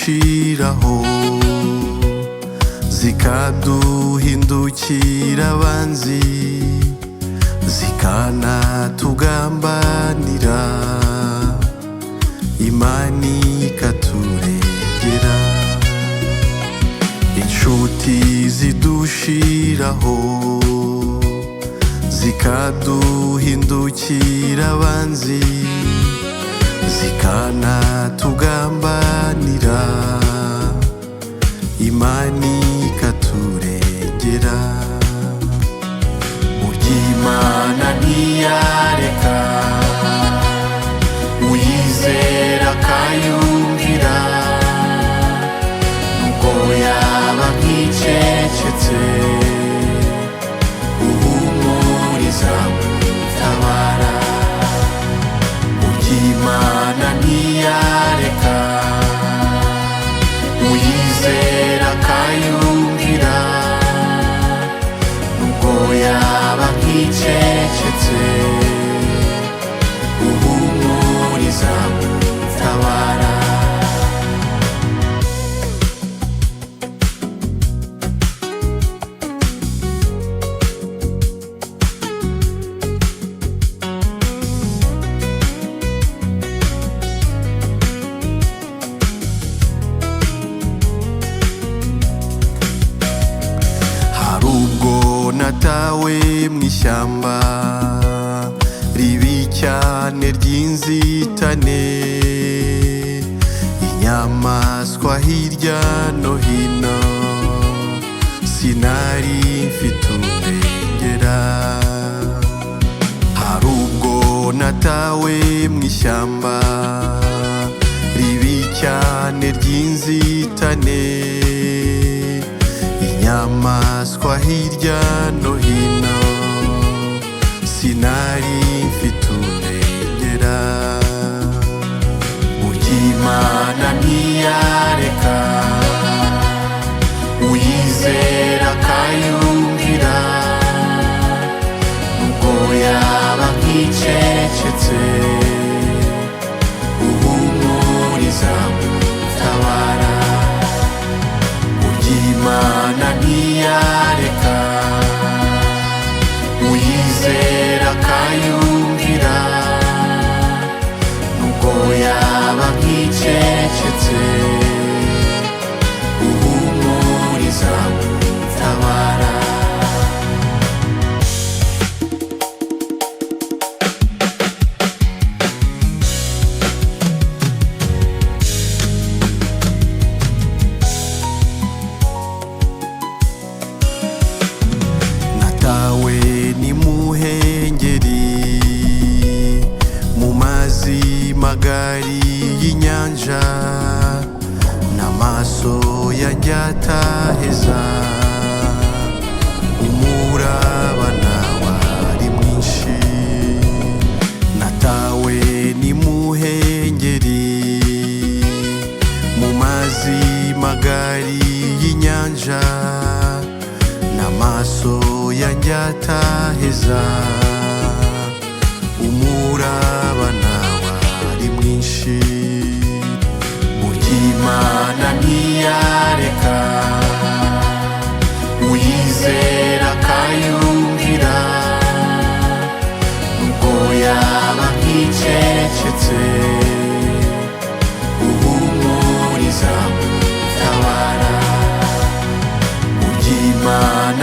zidushiraho, zikaduhindukira abanzi, zikanatugambanira, Imana ikaturegera. Inshuti zidushiraho, zikaduhindukira abanzi, zikanatugambanira, Imana ikaturegera. Burya Imana ntiyareka uyizera akayumvira, nubwo yaba nk'icecetse, uhumuriza mutabara. Burya Imana ntiyareka uyizera akayumvira, nubwo yaba nk'icecetse, uhumuriza mutabara. Hari ubwo natawe mu ishyamba ribi cyane ry'inzitane, inyamaswa hirya no hino, sinari mfite undengera. Hari ubwo natawe mu ishyamba ribi cyane ry'inzitane, inyamaswa hirya no hino, sinari mfite undengera. Burya Imana ntiyareka uyizera akayumvira, nubwo yaba nk'icecetse, uhumuriza mutabara. Burya Imana ntiyareka uyizera akayumvira, nubwo yaba nk'icecetse, uhumuriza mutabara. Natawe n'imuhengeri mu mazi magari y'inyanja, n'amaso yanjye ataheza, umurabana wari mwinshi. Natawe n'imuhengeri mu mazi magari y'inyanja, n'amaso yanjye ataheza, umurabana wari mwinshi. Burya Imana ntiyareka uyizera akayumvira, nubwo yaba nk'icecetse, uhumuriza mutabara. Burya Imana